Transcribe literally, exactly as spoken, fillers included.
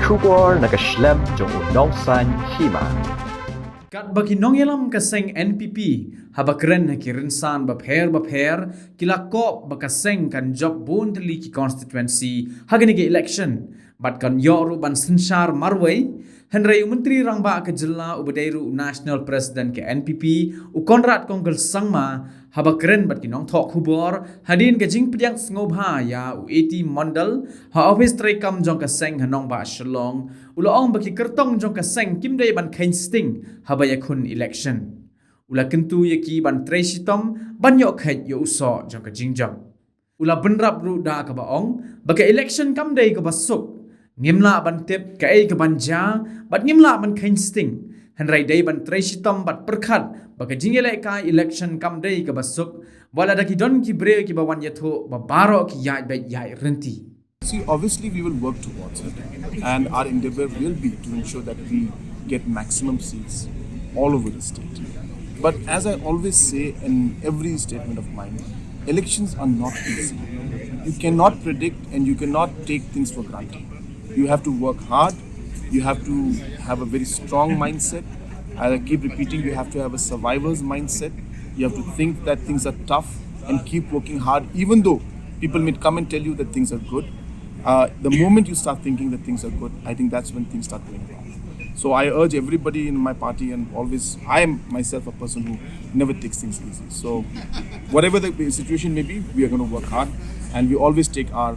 Khubor na ka shlem jong u Nongsaiñ Hima. Katba ki nongïalam ka seng N P P haba kren ha ki rynsan bapher bapher, ki la kop ba ka seng kan jop bun tylli ki constituency ha kane ka election bad kan ïoh ruh ban synshar marwei. Hynrei u Myntri Rangbah ka jylla uba dei ruh u National President ka N P P, u Conrad Kongkal Sangma, haba kren bad ki nongthoh khubor hadien ka jingpdiang sngewbha ïa u A T Mondal ha ophis treikam jong ka seng ha Nongbah Shillong, u la ong ba ki kyrtong jong ka seng kim dei ban kheiñ sting haba ïakhun election. U la kyntu ïa ki ban trei shitom ban ïoh kheit ïa u soh jong ka jingjop. U la bynrap ruh da kaba ong ba ka election kam dei kaba suk. Ngim lah ban tip kaei kaban jia bad ngim lah ban kheiñ sting. Hynrei dei ban trei shitom bad pyrkhat ba ka jingïalehkai election kam dei kaba suk, wat la da ki don ki briew kiba wan ïathuh ba baroh ki ïaid beit ïaid rynti. See, obviously, we will work towards it, and our endeavor will be to ensure that we get maximum seats all over the state. But as I always say in every statement of mine, elections are not easy. You cannot predict and you cannot take things for granted. You have to work hard. You have to have a very strong mindset. I keep repeating, you have to have a survivor's mindset. You have to think that things are tough and keep working hard, even though people may come and tell you that things are good. Uh, the moment you start thinking that things are good, I think that's when things start going wrong. So I urge everybody in my party, and always, I am myself a person who never takes things easy. So whatever the situation may be, we are going to work hard, and we always take our